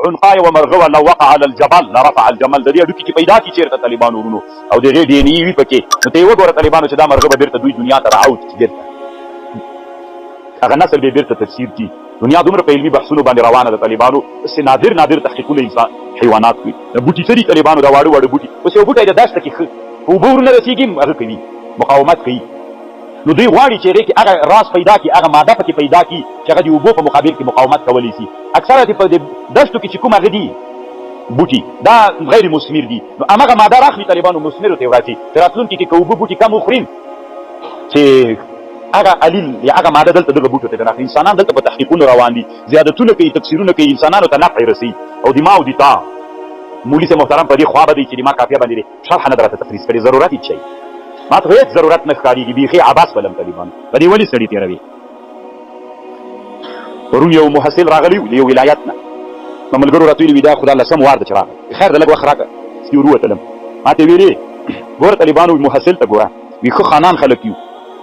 عنقا یوه مرغه وه، لو وقع علی الجبل لرفع الجمل، د دې هډوکي چې پیدا کړي چېرته طالبانو ورونو او د هغې ډي این ای وي پکې، نو ته یې وګوره طالبانو چې دا مرغه به بېرته دوی دنیا ته راعود کړي، بېرته هغه نسل به بېرته تفسیر کړي. دنیا دومره په علمي بحثونو باندې روانه ده طالبانو، داسې نادر نادر تحقیقونه انسان حیوانات کوي. د بوټي څه دي طالبانو، دا واړه واړه بوټي، اوس یو بوټی د دښته کې ښه په اوبه ورونه رسېږي، هغه کوي مقاومت کوي. نو دوی غواړي چې هغې کې هغه راز پیدا کړي، هغه ماده پکې پیدا کړي چې هغه د اوبو په مقابل کې مقاومت کولی شي. اکثره چې په دې دښتو کې چې کوم هغه دي بوټي دا غیر مثمر دي، نو همغه ماده راخلي طالبانو مثمرو ته یې وراچوي چې راتلونکي کې که اوبه بوټي کم وخوري چې هغه علیل یا هغه ماده دلته دغه بوټو ته راخلي. انسانان دلته په تحقیقونو روان دي، زیادتونه کوي، تفسیرونه کوي، انسانانو ته نفع رسوي. او د ما او د تا مولوي صاحب محترم په دې خوا به دی چې د ما کافیه باندې شرح نه ده راته تفریض کړې، ضرورت یې چي ما ته هېڅ ضرورت نه ښکارېږي، بیخي عبث بلم طالبان په دې ولې سړي تېروي. پرون یو محصل راغلی و د یو ولایت نه، ما ملګرو راته ویلي وي دا خو دا لسم وار ده چې راغی، خیر ده لږ وخت راکړه چې ورووتلم. ما ته ویلې ګوره طالبانو محصل ته ګوره، وي ښه خانان خلک یو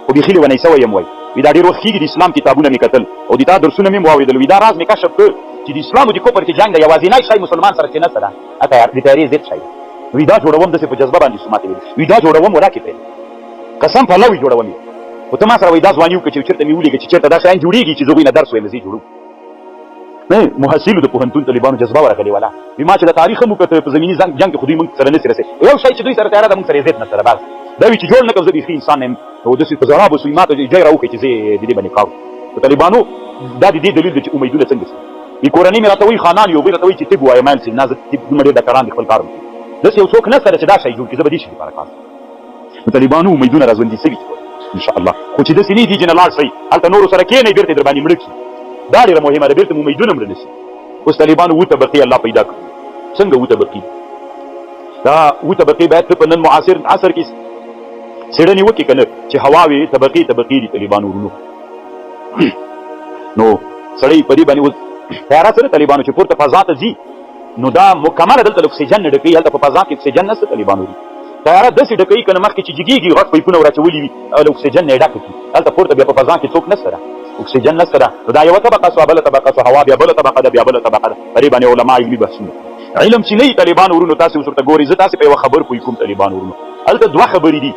خو بیخي لیونی سوی یم، وایي وي دا ډېر وخت کېږي د اسلام کتابونه مې کتل او د تا درسونه مې هم واورېدل، وي دا راز مې کشف کړ چې د اسلام او د کفر کې جنګ دی، یوازینی شی مسلمان سره چې نه څه ده د تیارې ضد شی دی. وی دا جوړوم داسې په جذبه باندې سو ماته ویل وی دا جوړوم ولاکې پرې قسم په الله وی جوړوم یې خو ته ما سره وای دا ځواني وکړه چې چېرته مې ولیږه چې چېرته دا شیان جوړېږي چې زه هغوی نه درس وایم زه یې جوړوم. نه محصلو د پوهنتون طالبانو جذبه ورغلې ولا وی ما چې د تاریخ هم وکته په زمیني جنګ جنګ کې خو دوی موږ سره نه سي رسي یو شی چې دوی سره تیاره ده موږ سره یې ضد نه سره بس دا وی چې جوړ نه کړم زه بیخي انسان نه یم او داسې په ژړا به سو ما ته ځای راوښیي چې زه د دې باندې کار وکړم. طالبانو دا د دې دلیل دی چې امیدونه څنګه سي وی کورنۍ مې راته وایي خانان یو بل راته وایي چې طب وایه مایل صاحب نه زه طب دومره ډېر ډاکټران دي خپل کار وکړي داسې یو څوک نشته چې دا شی جوړ کړي زه به دې شي لپاره کار کوم. نو طالبانو امیدونه راژوندي سوي دي ان شاء الله خو چې داسې نه دي چې نه لاړ شئ هلته نورو سره کښېنئ بېرته یې در باندې مړه کړي دا ډېره مهمه ده بېرته مو امیدونه مړه نه شي. اوس طالبانو اووه طبقې الله پیدا کړي څنګه اووه طبقې دا اووه طبقې باید ته په نن معاصر عصر کې څېړنې وکړې که نه چې هواوې طبقې طبقې دي طالبانو ورونو. نو سړی په دې باندې اوس طیاره سره طالبانو چې پورته فضا ته ځي نو دا مکمله دلته له اکسیجن نه ډکوي، هلته په فضا کې اکسیجن نشته طالبانو دي طیاره داسې ډکوي که نه مخکې چې جګېږي غټ پایپونه ور اچولي وي او له اکسیجن نه یې ډکه کړي، هلته پورته بیا په فضا کې څوک نشته ده اکسیجن نشته ده نو دا یوه طبقه سوه بله طبقه سوه هوا بیا بله طبقه ده بیا بله طبقه ده په دې باندې علما علمي بحثونه کوي. علم چې نه وي طالبانو ورونو تاسې اوس ورته ګورئ زه تاسې په یوه خبر پوه کوم طالبانو ورونو هلته دوه خبرې دي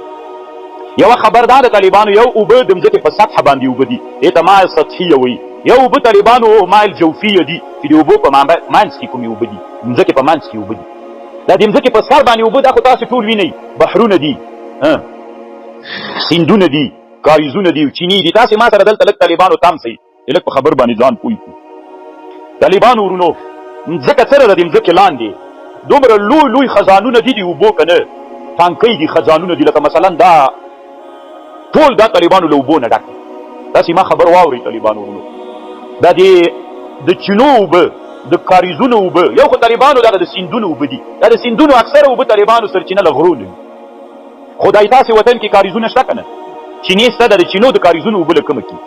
یوه خبر دا د طالبانو یو اوبه د مځکې په سطح باندې اوبه دي دې ته مایل سطحیه وایي یو اوبه طالبانو مایل جوفیه دي چې د اوبو په منځ کې کومې اوبه دي د مځکې په منځ کې اوبه دي دا د مځکې په سر باندې اوبه دا خو تاسو ټول وینئ بحرونه دي سیندونه دي کاریزونه دي چینې دي تاسې ما سره دلته لږ طالبانو تم سئ چې لږ په خبر باندې ځان پوه کړو. طالبانو ورونو مځکه څه ده د مځکې لاندې دومره لوی لوی خزانونه دي د اوبو که نه ټانکۍ دي خزانونه دي لکه مثلا دا ټول دا طالبانو له اوبو نه ډک دي داسې ما خبر واورئ طالبانو ورونو دا د د چینو اوبه د کاریزونو اوبه یو خو طالبانو دغه د سیندونو اوبه دي دا د سیندونو اکثره اوبه طالبانو سرچینه له غرو نه وي خدای تاسې وطن کې کاریزونه شته که نه؟ چینې شته د چینو د کاریزونو اوبه له کومه کیږي؟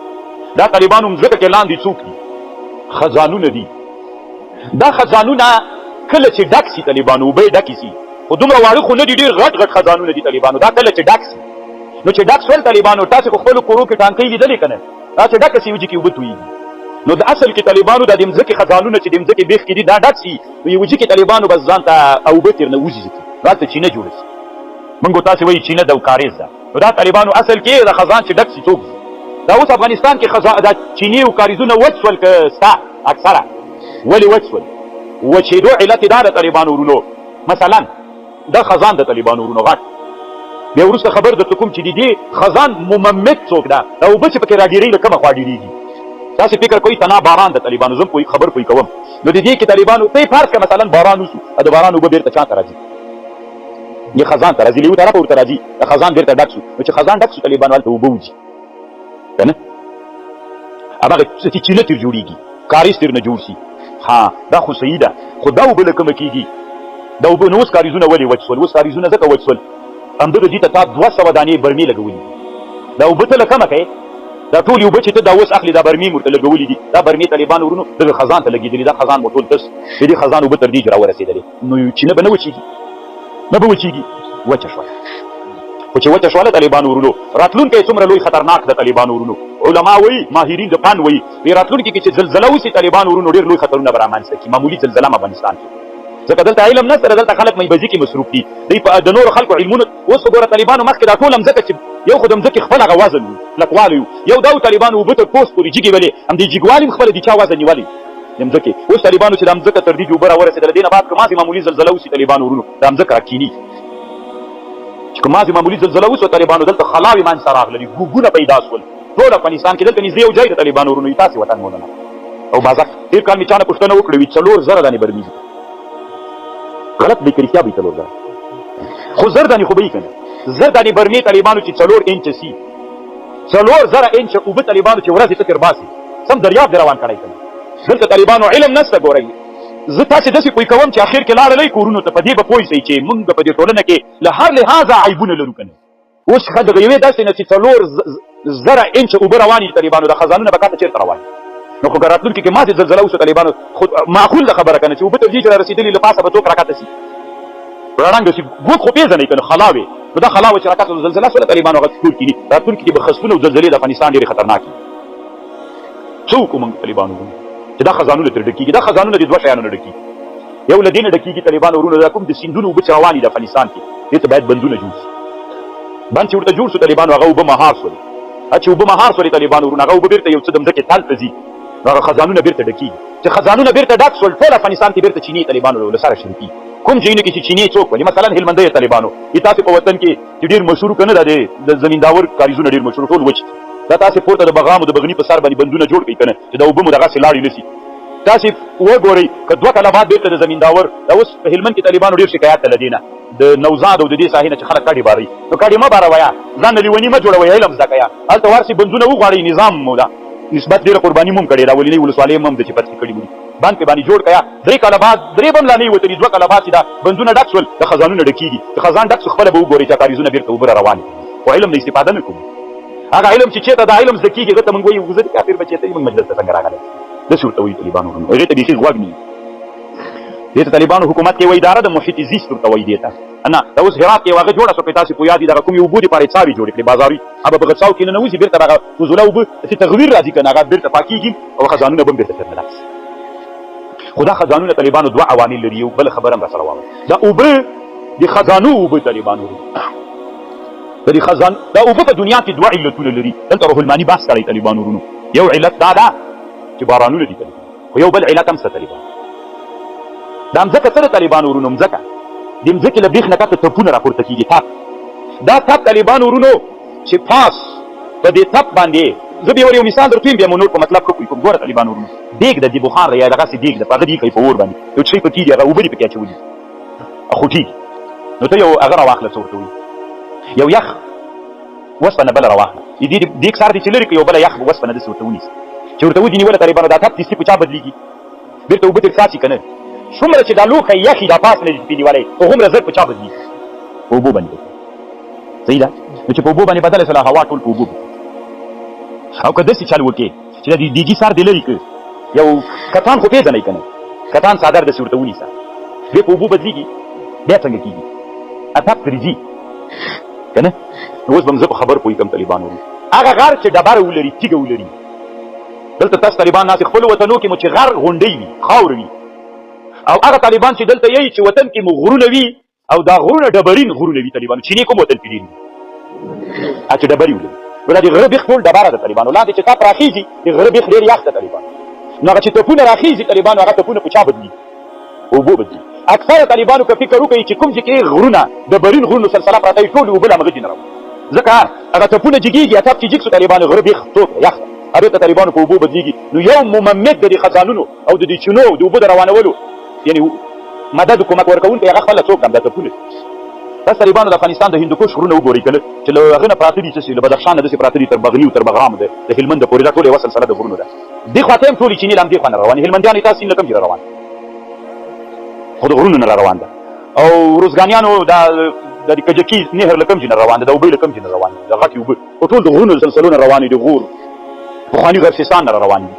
دا طالبانو مځکه کې لاندې څوک دي؟ خزانونه دي. دا خزانونه کله چې ډک سي طالبانو اوبه یې ډکې سي خو دومره واړه خو نه دي ډېر غټ غټ خزانونه دي طالبانو دا کله چې ډک سي نو چې ډک سول طالبانو تاسې خو خپلو کورو کې ټانکۍ لیدلې که نه دا چې ډکه سي وجې کې اوبه تویږي نو د اصل کې طالبانو دا د مځکې خزانونه چې د مځکې بېخ کې دي دا ډک سي نو یو وجې کې طالبانو بس ځان ته اوبه ترنه وځي ځکه هلته چینه جوړه سي. موږ تاسو وایي چینه ده او کاریز ده نو دا طالبانو اصل کې د خزان چې ډک سي څوک ځي دا اوس افغانستان کې خزان دا چینې او کاریزونه وچ سول که ستا اکثره ولې وچ سول وچېدو علت دا د طالبانو ورونو مثلا دا خزان د طالبانو ورونو غټ بیا وروسته خبر درته کوم چې د دې خزان مممت څوک ده دا اوبه چې پکې راډېرېږي له کومه خوا ډېرېږي تاسې فکر کوئ تنا باران د طالبانو زه پوه خبر پوه کوم نو د دې کې طالبانو ته فرض که مثلا باران وسو د باران اوبه بېرته چا ته راځي یې خزان ته راځي له یو طرفه ورته راځي د خزان بېرته ډک سو نو چې خزان ډک سو طالبانو هلته اوبه وځي که نه هماغه چې چینه ترې جوړېږي کاریز ترې نه جوړ سي ها دا خو صحیح ده خو دا اوبه له کومه کېږي دا اوبه نو اوس کاریزونه ولې وچ سول اوس کاریزونه ځکه وچ سول همدغه دي ته تا 200 دانې برمې لګولي دي دا اوبه ته له کومه کوې دا ټولې اوبه چې ته دا اوس اخلې دا برمې مې ورته لګولي دي دا برمې طالبانو ورونو دغه خزان ته لګېدلي دا خزان مو ټول تس د دې خزان اوبه تر دې چې راورسېدلې نو چینه به نه وچېږي نه به وچېږي وچه شوه. خو چې وچه شوله طالبانو ورونو، راتلونکی څومره لوی خطرناک ده طالبانو ورونو. علما وایي، ماهرین د فن وایي، وایي راتلونکي کې چې زلزله وسي طالبانو ورونو ډېر لوی خطرونه به رامنځته کړي، معمولي زلزله هم افغانستان کې، ځکه دلته علم نشته، دلته خلک میبزي کې مصروف دي، دوی په د نورو خلکو علمونو. اوس خو ګوره طالبانو مخکې دا ټوله مځکه چې یو خو د مځکې خپل هغه وزن وو، کلکوالی وو، یو دا و طالبانو اوبه تر پوست پورې جګې ولې، همدې جګوالي هم خپله د چا وزن نیولی د مځکې. اوس طالبانو چې دا مځکه تر دې اوبه راورسېدله، دې نه بعد که مازې معمولي زلزله وسي طالبانو ورونو دا مځکه راکښېني، چې که مازې معمولي زلزله وسوه طالبانو دلته خلاوې منځته راغللې، ګوګونه پیدا سول ټول افغانستان کې. دلته نږدې یو ځای د طالبانو ورونو تاسې وطن مولانا او بازک. تېر کال مې چا نه پوښتنه وکړه، وي 4000 دانې برمي دي، غلط به که رښتیا به 4000، خو 1000 دانې خو به یې که نه، 1000 دانې برمې طالبانو چې 4 انچه سي، 4000 انچه اوبه طالبانو چې ورځې ته تېر باسي، سم دریاب دې روان کړی که نه. دلته طالبانو علم نشته. ګورئ زه تاسې داسې پوه کوم چې اخر کې لاړلئ کورونو ته، په دې به پوه شئ چې موږ په دې ټولنه کې له هر لحاظه عیبونه لرو که نه. اوس ښه دغه یوې داسې نه چې 4000 انچه اوبه روانې دي طالبانو، د خزانونه به کاته چېرته روان دي؟ نو خو که راتلونکي کې ماتې زلزله وشوه طالبانو، خو معقول ده خبره که نه چې اوبه تر دې چې را رسېدلي له پاسه به څوک راکښته سي، راړنګه سي، ګوګ خو پېژنئ که نه خلاوې، نو دا خلاوه چې راکښته زلزله سوله طالبانو هغه ټول کیني. راتلونکي کې به خسفونه او زلزلې د افغانستان ډېرې خطرناکې دي. څه وکړو موږ طالبانو چې دا خزانونه ترې ډکېږي؟ دا خزانونه د دوه شیانو نه ډکېږي، یو له دې نه ډکېږي طالبانو ورونو، دا کوم د سیندونو اوبه چې روانې دي افغانستان کې، دې ته باید بندونه جوړ سي. بند چې ورته جوړ سو طالبانو هغه اوبه مهار سولې، چې اوبه مهار سولې طالبانو ورونو هغه اوبه بېرته یو څه د مځکې تل ته ځي، نو هغه خزانونه بېرته ډکېږي. چې خزانونه بېرته ډک سول ټول افغانستان کې بېرته چینې طالبانو له سره شروع کېږي. کوم ځایونو کې چې چینې څوک ولي، مثلا هلمندۍ طالبانو یې تاسې په وطن کې چې ډېر مشهور که نه ده، د زمینداور کاریزونه ډېر مشهور ټول وچ دي. دا تاسې پورته د بغامو د بغني په سر باندې بندونه جوړ کړئ که نه چې دا اوبه مو دغسې لاړې نه سي. تاسې وګورئ که 2 کاله بعد بېرته د زمینداور، دا اوس په هلمند کې طالبانو ډېر شکایت ده له دې نه، د نوزاد او د دې ساحې نه چې خلک کډې باروي، نو کډې مه بارویه، ځان نه لیوني مه جوړوئ، علم زده کړئ، هلته ورسئ بندونه وغواړئ. نظام مو ده نسبت ډېره قرباني مو هم کړې ده، ولینۍ ولسوالۍ هم ده چې فتحې کړي مو دي، بند پرې باندې جوړ کړه. 3 کاله بعد، 3 به هم لا نه وي وتلي، 2 کاله بعد چې دا بندونه ډک سول د خزانونه ډکېږي، چې خزان ډک سو خپله به وګورئ چې کاریزونه بېرته اوبه را روانې دي. خو علم نه استفاده نه کوو، هغه علم چې چېرته دا علم زده کېږي هغه ته موږ وایو زه د کافر بچی ته موږ مجلس ته څنګه راغلی، داسې ورته وایي طالبانو ورونو، هغې ته بیخي غوږ نه. دې ته طالبانو حکومت کې یوه اداره د محیط زیست ورته وایي دې ته نه. دا اوس هرات کې یوه هغه جوړه شوه، که تاسې په یاد وي دغه کومې اوبو دپاره یې څاوې جوړې کړې بازاري، هغه به په څاو کې ننوځي، بېرته به هغه فضوله اوبه داسې تغویر راځي که نه، هغه بېرته پاکېږي او خزانونه به هم بېرته ترنه لاړ شي. خو دا خزانونه طالبانو دوه عوامل لري، یو بله خبره هم راسره واورئ. دا اوبه د خزانو اوبه طالبانو د دې خزان دا اوبه په دنیا کې دوه علتونه لري. دلته روح المانی بحث کړی طالبانو ورونو، یو علت دا ده چې بارانونه دي طالبان، خو یو بل علت هم شته طالبان. دا مځکه څه ده طالبانو ورونو؟ مځکه د مځکې له بیخ نه کښته تپونه راپورته کېږي، تپ. دا تپ طالبانو ورونو چې پاس په دې تپ باندې، زه به یو مثال درته ویم بیا مو نور په مطلب ښه پوه کوم. ګوره طالبانو ورونو، دیګ ده، د بخار ده یا دغسې دیګ ده، په هغه دې کوي په اور باندې یو څه پکې دي، هغه اوبه دې پکې اچولي خوټېږي، نو ته یو هغه راواخله، څه ورته وایي، یو یخ وسپنه بله راواخله، د دې دیګ سر دې چې لرې کړي، یو بله یخ وسپنه داسې ورته ونیسي، چې ورته ودې نیوله طالبانو دا تپ دستي په چا بدلېږي، بېرته اوبه ترې څاڅي که نه؟ څومره چې دا لوښی یخي دا پاس نه دي پرې نیولی، هغومره زر په چا بدلېږي، په اوبو باندې بدلېږي. صحیح ده؟ نو چې په اوبو باندې بدله شوله هوا ټول په اوبو بدلېږي. او که داسې چل وکړې چې د دیګي سر دې لرې کړ، یو کتان خو پېژنئ که نه، کتان څادر داسې ورته ونیسه، بیا په اوبو بدلېږي، بیا څنګه کېږي؟ اتپ ترې ځي که نه؟ نو اوس به زه په خبر پوه کړم طالبانو. هغه غر چې ډبره ولري، تیږه ولري، دلته تاسو طالبان ناست خپلو وطنو کې مو چې غر غونډۍ وي، خاورې وي، او هغه طالبان چې دلته یئ چې وطن کې مو غرونه وي، او دا غرونه ډبرین غرونه وي طالبانو، چینې کوم وطن کې ډېر دي چې ډبرې ولري، نو دا د غره بیخ ټول ډبره ده طالبانو، لاندې چې تپ راخېږي د غره بیخ ډېر یخ ده طالبانو، نو هغه چې تپونه راخېږي طالبانو هغه تپونه په چا بدلېږي؟ اوبو بدلېږي. اکثره طالبانو که فکر وکړي چې کوم ځای کې غرونه ډبرین غرونو سلسله پرته وي، ټولې اوبه له همغه ځای نه راوځي، ځکه هغه تپونه جګېږي، تپ چې جګ سو طالبانو غره بیخ څوک دی یخ ده، بېرته طالبانو په اوبو بدلېږي. نو یو ممد د دې خزانونو او د دې چینو د اوبو د روانولو یعنې مدد کومک ورکوونکی هغه خپله څوک ده؟ همدا تپونه دي. بس طالبانو د افغانستان د هندوکش غرونه وګورئ که نه چې له هغه نه پراته دي، څه له بدخشان نه داسې پراته دي تر بغلي او تر بغرام د هلمند پورې، دا ټوله یوه سلسله د غرونو ده. دې خوا ته هم ټولې چینې له همدې خوا نه روانې، هلمندیانو یې تاسو سیند له کوم ځای روان، خو د غرونو نه را روان ده. او روزګانیانو دا د کجکي نهر له کوم ځای نه روان ده، د اوبه له کوم ځای نه روان دي، د غټې اوبه خو ټول د غرونو له سلسلو نه روانې دي، غور پخواني غرسستان نه را روان دي.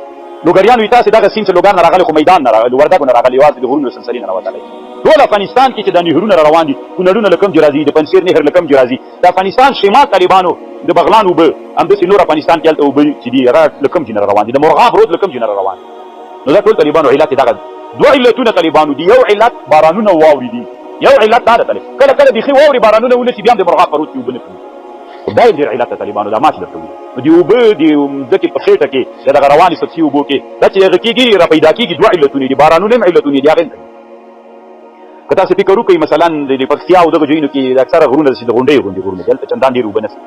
لوګریان وي تاسې دغه سیند چې لوګر نه راغلی، خو میدان نه راغلی، وردګو نه راغلی، یوازې د غرونو له سلسلې نه راوتلی. ټول افغانستان کې چې دا نهرونه را روان دي، کونړونه له کوم ځای راځي، د پنجشیر نهر له کوم ځای راځي، د افغانستان شمال طالبانو د بغلان اوبه، همداسې نور افغانستان کې هلته اوبه چې دي هغه له کوم ځای نه را روان دي، د مرغاب رود له کوم ځای نه را روان دي. نو دا ټول طالبانو علت دغه دوه علتونه طالبانو دي. یو علت بارانونه او واورې دي، یو علت دا ده طالب کله کله بیخي واورې بارانونه ونه شي، بیا هم د مرغاب په رود کې اوبه نه کوي. دا یې ډېر علت ده طالبانو، دا ما چې درته وویل. نو د اوبه د مځکې په خېټه کې د دغه روانې سطحي اوبو کې دا چې هغه کېږي را پیدا کېږي، دوه علتونه دي، بارانونه هم علتونه دي. هغه که تاسې فکر وکړئ، مثلا د پکتیا او دغه ځایونو کې د اکثره غرونه داسې د غونډیو غوندې غرونه دي، هلته چندان ډېر اوبه نشته.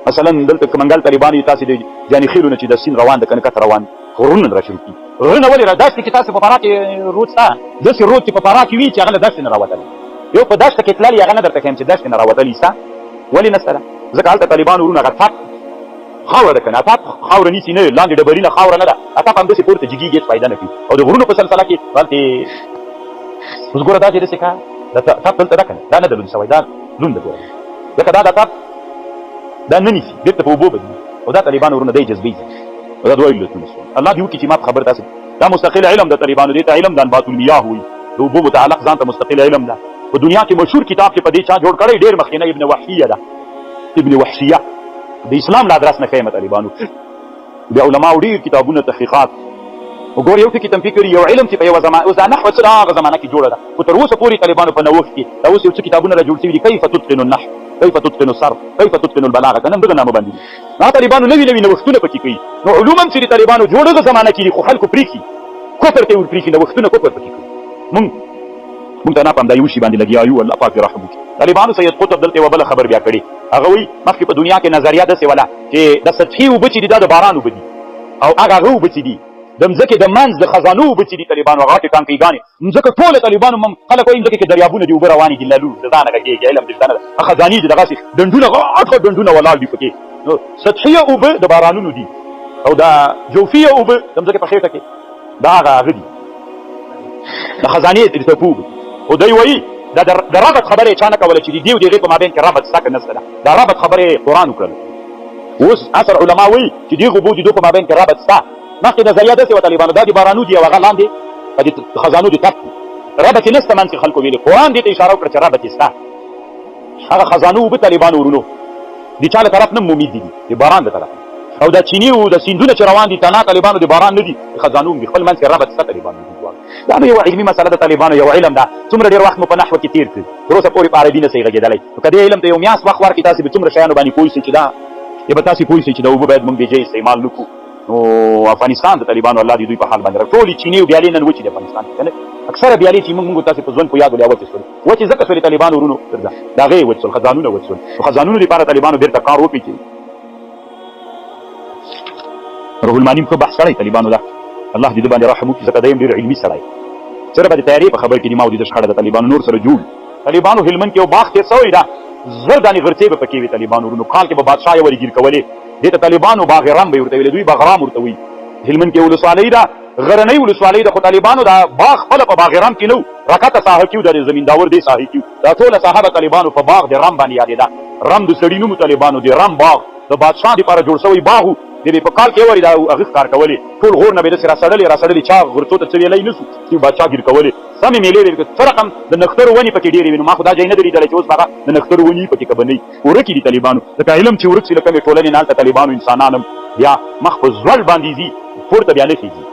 مثلا دلته که منګل طالبان یې تاسې د جاني خېلو نه چې د سیند روان ده که نه کښته روان غرونه را شروع کړي. غرونه ولې را داسې چې تاسې په فراه کې رود شته، داسې رود چې په فراه کې وي چې هغه له دښتې نه راوتلی، یو په دښته کې تللی هغه نه درته ښیم چې دښتې نه راوتلی شته، ولې نشته ده؟ ځکه هلته طالبان ورونه هغه تپ خاوره ده که نه، تپ خاوره نیسي نه، لاندې ډبرینه خاوره نه ده، تپ همداسې پورته جګېږي، هېڅ فایده نه کوي. او د غرونو په سلسله کې هلته اوس ګوره دا چې داسې که دا تپ دلته ده که نه، دا نه ده لوند شوی، دا لوند ده ګوره، ځکه دا د تپ دا نه نیسي، بېرته په اوبو بدلېږي. او دا طالبان ورونه دی جذبوي ځي. او دا دوه علتونه شول. الله دې وکړي چې ما په خبر تاسې دا مستقل علم د طالبانو دې ته علم د انبات المیاه وایي، د اوبو متعلق ځان ته مستقل علم ده. په دنیا کې مشهور کتاب چې په دې چا جوړ کړی ډېر مخکینی ابن وحشیه ده، ابن وحشیه د اسلام له ادرس نه ښیم طالبانو. د علماو ډېر کتابونه تحقیقات وګور، یو ټکي تم فکر یو علم چې په یوه زمانه اوس دا نحو څه ده هغه زمانه کې جوړه ده، خو تر اوسه پورې طالبانو په نوښت کې دا اوس یو څه کتابونه را جوړ شوي دي، کیف تتقن النحو، کیف تتقن الصرف، کیف تتقن البلاغه، که نه همدغه نامه باندې دي. دا طالبانو نوي نوي نوښتونه پکې کوي. نو علوم هم چې د طالبانو جوړ هغه زمانه کې دي، خو خلکو پرېښي، کفر ته یې ورپرېښي، نوښتونه کفر پکې کوي. مونږ ته نه په همدا یو شي باندې لګیا یو، الله پاک دې رحم وکړي. طالبانو سید قطب دلته یوه بله خبر بیا کړې، هغه وایي مخکې په دنیا کې نظریه داسې وله چې د سطحي اوبه چې دي دا د باران اوبه دي، او هغه هغه اوبه چې دي د مځکې د منځ د خزانو اوبه چې دي طالبانو هغه غټې ټانکۍ ګانې مځکه ټوله طالبانو خلک وایي مځکې کې دریابونه دي، اوبه روانې دي، لالو د ځانه غږېږي، علم دې شته نه ده، خزانې دي، دغسې ډنډونه غټ غټ ډنډونه ولاړ دي پکې. نو سطحي اوبه د بارانونو دي، او دا جوفیه اوبه د مځکې په خېټه کې دا هغه هغه دي د خزانې د ټپو اوبه. خو دی وایي دا د ربط خبره یې چا نه کوله چې د دې او د هغې په مابین کې ربط شته که نشته ده، دا ربط خبره یې قرآن وکړله. اوس اصل علما وایي چې دې اوبو د دوی په مابین کې ربط شته. مخکې نظریه داسې وه طالبانو، دا د بارانو دي او هغه لاندې په دې خزانو د تپ دي، ربط یې نشته منځ کې. خلکو ویلي قرآن دې ته اشاره وکړه چې ربط یې شته. هغه خزانو اوبه طالبانو ورونو د چا له طرف نه ممید دي، د باران له طرف نه. او دا چینې او د سیندونه چې روان دي تنا طالبانو د باران نه دي، د خزانو هم دي، خپل منځ کې ربط شته طالبانو دي. دا نو یوه علمي مسله ده طالبانو، یو علم ده. څومره ډېر وخت مو په نحو کې تېر کړي، تر اوسه پورې په عربي نه سئ غږېدلی. نو که دې علم ته یو میاشت وخت ورکړي تاسې به څومره شیانو باندې پوه سئ چې دا یې به تاسې پوه سئ چې دا اوبه باید موږ بېځایه استعمال نه کړو. نو افغانستان د طالبانو الله دې دوی په حال باندې را ټولې چینې او بیالې نن وچې دي افغانستان کې که نه، اکثره بیالې چې موږ تاسې په ژوند په یاد ولې وچې سولې، وچې ځکه سولې طالبانو ورونو درځه د هغې وچ سول، خزانونه وچ سول. نو خزانونو لپاره طالبانو بېرته کار وکړي چې روح المانی ښه بحث کړی طالبانو ده، الله دې ده باندې رحم وکړي، ځکه دی هم ډېر علمي سړی. سره به د طیارې په خبر کې دي ما او د ده شخړه د طالبانو نور سره جوړ. طالبانو هلمند کې یو باغ تېر سوی ده، 1000 دانې غرڅې به پکې وې طالبانو ورونو، کال کې به بادشاه یې ورګیر کولې، دې ته طالبانو باغ رم به یې ورته ویلې، دوی بغرام ورته وایي. هلمند کې ولسوالۍ ده، غرنۍ ولسوالۍ ده، خو طالبانو دا باغ خپله په باغ رم کې نه و، رکته ساحه کې و، د زمینداور دې ساحې کې و. دا ټوله ساحه به طالبانو په باغ د رم باندې یادېده. رم د سړي نوم و طالبانو، د رم باغ د بادشاه دپاره جوړ شوی باغ و. د به په کال کې وری دا هغه ښکار کولې، ټول غور نه به داسې راسړلې راسړلې، چا غرڅو ته څه ویلی نه سو چې بادشاه ګیر کولې. سمې میلې وې، څه رقم د نښترو ونې پکې ډېرې وې. نو ما خو دا ځای نه دی لیدلی چې اوس به هغه د نښترو ونې پکې که به نه وي، ورکې دي طالبانو. ځکه علم چې ورک سي له کومې ټولنې نه، هلته طالبانو انسانان هم بیا مخ په ځوړ باندې ځي، پورته بیا نه خېږي.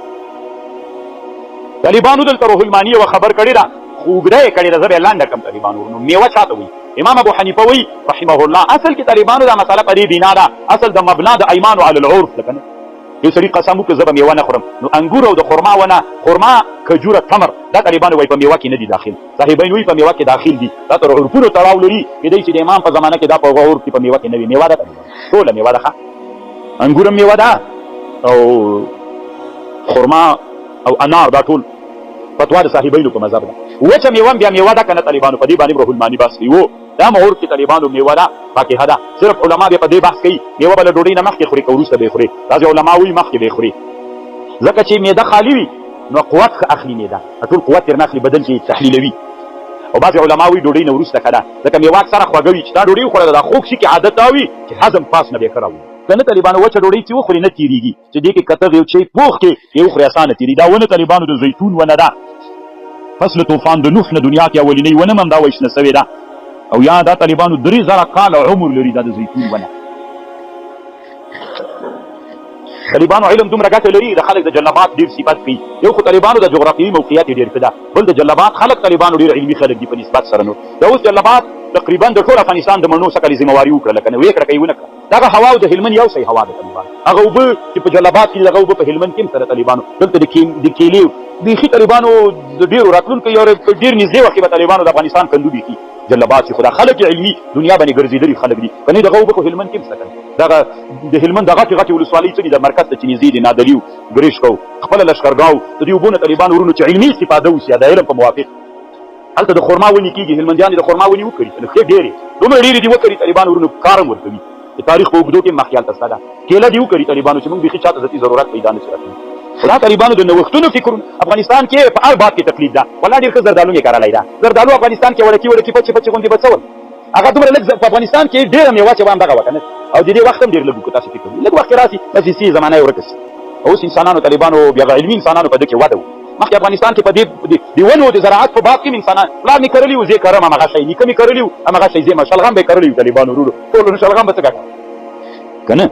طالبانو دلته روح المانی یوه خبر کړې ده، خو اوږده یې کړې ده، زه به یې لنډه کړم. طالبانو ورونو میوه چا ته وایي؟ امام ابو حنیفه وایي رحمه الله، اصل کې طالبانو دا مسله په دې بنا ده، اصل د مبنا د ایمانو علی العرف ده که نه؟ یو سړي قسم وکړ زه به میوه نه خورم، نو انګور او د خرما ونه، خرما، کجوره، تمر، دا طالبانو وایي په میوه کې نه دي داخل. صاحبین وایي په میوه کې داخل دي، دا تر عرفونو تړاو لري. کېدای شي د امام په زمانه کې دا په عرف کې په میوه کې نه وي. میوه ده طالبانو، ټوله میوه ده، ښه انګور هم میوه ده او خرما او انار، دا ټول فتوا د صاحبینو په مذهب ده. وچه میوه هم بیا میوه ده که نه طالبانو؟ په دې باندې روح المانی بحث کوي. وو دا هم عرف کې طالبانو میوه ده، فاکهه ده. صرف علما بیا په دې بحث کوي میوه به له ډوډۍ نه مخکې خوري که وروسته به یې خوري. بعضې علما وایي مخکې به یې خوري، ځکه چې معده خالي وي نو قوت ښه اخلي، معده ټول قوت ترې نه اخلي، بدن کې تحلیلوي. او بعضې علما وایي ډوډۍ نه وروسته ښه ده، ځکه میوه اکثره خوږه وي، چې تا ډوډۍ وخوړله دا خوږ شي کې عادت دا وي چې هضم پاس نه بیا ښه راوړي. که نه طالبانو وچه ډوډۍ چې وخوري نه تېرېږي، چې دې کې کتغ یو چای پوخ کې یې وخوري اسانه تېرېږي. دا ونه طالبانو د زیتون ونه ده. فصل طوفان د نوح نه دنیا کې اولینۍ ونه هم دا وایي شنه سوې ده. او یا دا طالبانو 3000 کاله عمر لري دا د زیتون ونه. طالبانو علم دومره ګټه لري، د خلک د جلابات ډېر صفت کوي. یو خو طالبانو د جغرافیوي موقعیت یې ډېر ښه ده، بل د جلابات خلک طالبانو ډېر علمي خلک دي په نسبت سره. نور دا اوس جلابات تقریبا د ټول افغانستان د مڼو څخه ذمه واري وکړله که نه، ویې کړه که یې ونه کړه. دغه هوا او د هلمند یو شی هوا ده طالبانو. هغه اوبه چې په جلاباد کې دي دغه اوبه په هلمند کې هم سره طالبانو. دلته د کیلې بیخي طالبانو د ډېرو راتلونکو یو په ډېر نږدې وخت کې به طالبانو د افغانستان کندو بیخي جلاباد چې خو دا خلک یې علمي دنیا باندې ګرځېدلي خلک دي، که نه دغه اوبه خو هلمند کې هم شته که نه. دغه د هلمند د غټې غټې ولسوالۍ څه دي د مرکز ته چې نږدې دي، نادعلي ګرشک او خپله لښکرګاه د دې اوبو نه طالبانو ورونو چې علمي استفاده وشي د علم په موافق. هلته د خرما ونې کېږي، هلمندیان د خرما ونې وکري که نه، ښې ډېرې دومره ډېرې دي وکري طالبانو ورونو کار هم ورکوي. د تاریخ په اوږدو کې هم مخیال ته شته ده کېله دې وکري طالبانو چې موږ بیخي چاته د دې ضرورت پیدا نه شي راتللی. خو دا طالبانو د نوښتونو فکرونه افغانستان کې په هر باب کې تقلید ده. والله ډېر ښه زردالو مې کرلی ده، زردالو افغانستان کې وړکي وړکي پچې پچې غوندې به څه ول، هغه دومره لږ په افغانستان کې ډېره مېوه چې وه همدغه وه که نه، او د دې وخت هم ډېر لږ و. که تاسو فکر وکړئ لږ وخت کې راسي بس یې زمانه یې ورکه شي. اوس انسانانو طالبانو بیا علمي انسانانو په ده کې وده وکړه. مخکې افغانستان کې په دې د ونو د زراعت په باب کې هم انسانان پلار مې کرلي وو زه یې کرم هماغه شی، نیکه مې کرلي وو هماغه شی، زه شلغم به یې کرلي وو طالبانو ورونو ټولو، نو شلغم به څه ګټه که نه.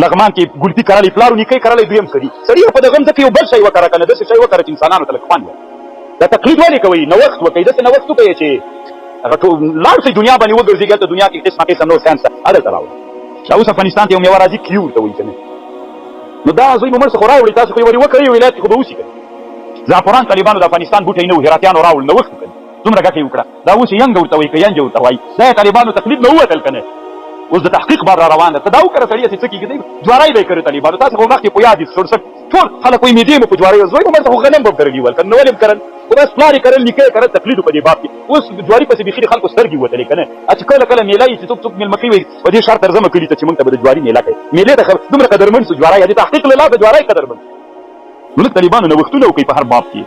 لغمان کې ګلپي کرلی پلار و نیکه یې کرلی دوی هم ښه دي. سړي په دغه مځکه یو بل شی وکره که نه، داسې شی وکره چې انسانانو ته لږ خوند ورکړي. دا تقلید ولې کوئ؟ نوښت وکړئ، داسې نوښت وکړئ چې هغه ټول لاړ شئ دنیا باندې وګرځېږي، هلته دنیا کې قسمه قسم نور شیان شته هلته راوړئ. دا اوس افغانستان ته یو مېوه راځي کیو ورته وایي که نه، نو دا زوی مو مړ څه خو راوړئ، تاسو خو یې ورې وکړئ ولایت کې خو به اوسي که نه. زعفران طالبانو د افغانستان بوټی نه و، هراتیانو راوړ، نوښت وکړ، څومره ګټه یې وکړه. دا اوس ینګ ورته وایي که ینجه ورته وایي، دا یې طالبانو تقلید نه ووتل که نه. اوس د تحقیق بار را روان ده، ته دا وکړه سړیه چې څه کېږي، دی جواری به یې کړی طالبانو. تاسو خو مخکې په یاد دي سړسک ټول خلک وایي مېدې مو په جواری، زوی مو مړ خو غنم به هم کرلي ول که نه، ولې هم کرل، خو بس پلار یې کرل نیکه یې کرل، تقلید په دې باب کې. اوس جواري پسې بیخي د خلکو سترګې وتلې که نه، چې کله کله مېله یې چې څوک څوک مېلمه کوي په دې شرط درځمه کلي ته چې موږ ته به د جواري مېله کوي، مېلې ته دومره قدرمن سو جواری، د تحقیق له لاسه جواری قدرمن. نو لږ طالبانو نوښتونه وکړي په هر باب کې.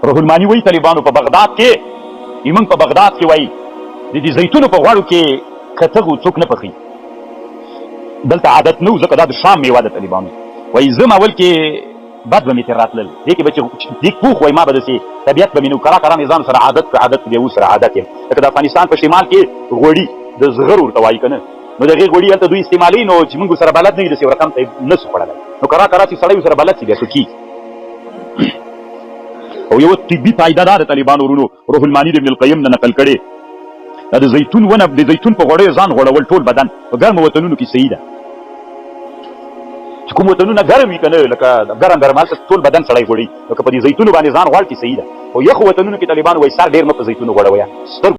روح المانی وایي طالبانو په بغداد کې، موږ په بغداد کې وایي د دې زیتونو په غوړو کې کتغو څوک نه پخوي، دلته عادت نه و ځکه دا د شام میوه ده. طالبانو وایي زه اول کې بد به مې ترې راتلل، دې کې به چې دې پوخ وای ما به داسې طبیعت به مې نه و، کرا کرا مې ځان سره عادت کړ، عادت بیا اوس سره عادت یم. لکه د افغانستان په شمال کې غوړي د زغر ورته وایي که نه، نو د هغې غوړي هلته دوی استعمالوي، نو چې موږ ورسره بلد نه یو داسې یو رقم ته یې نه سو خوړلی، نو کرا کرا چې سړی ورسره بلد شي بیا ښه کېږي. او یوه طبي فایده دا د طالبانو ورونو روح المانی د ابن القیم نه نقل کړې، دا د زیتون ونه د زیتون په غوړیو ځان غوړول ټول بدن په ګرمو وطنونو کې صحیح ده. چې کوم وطنونه ګرم وي که نه، لکه ګرم ګرم هلته ټول بدن سړی غوړي، نو که په دې زیتونو باندې ځان غوړ کې صحیح ده. خو یخو وطنونو کې طالبان وایي سر ډېر مه په زیتونو غوړوئ، سترګو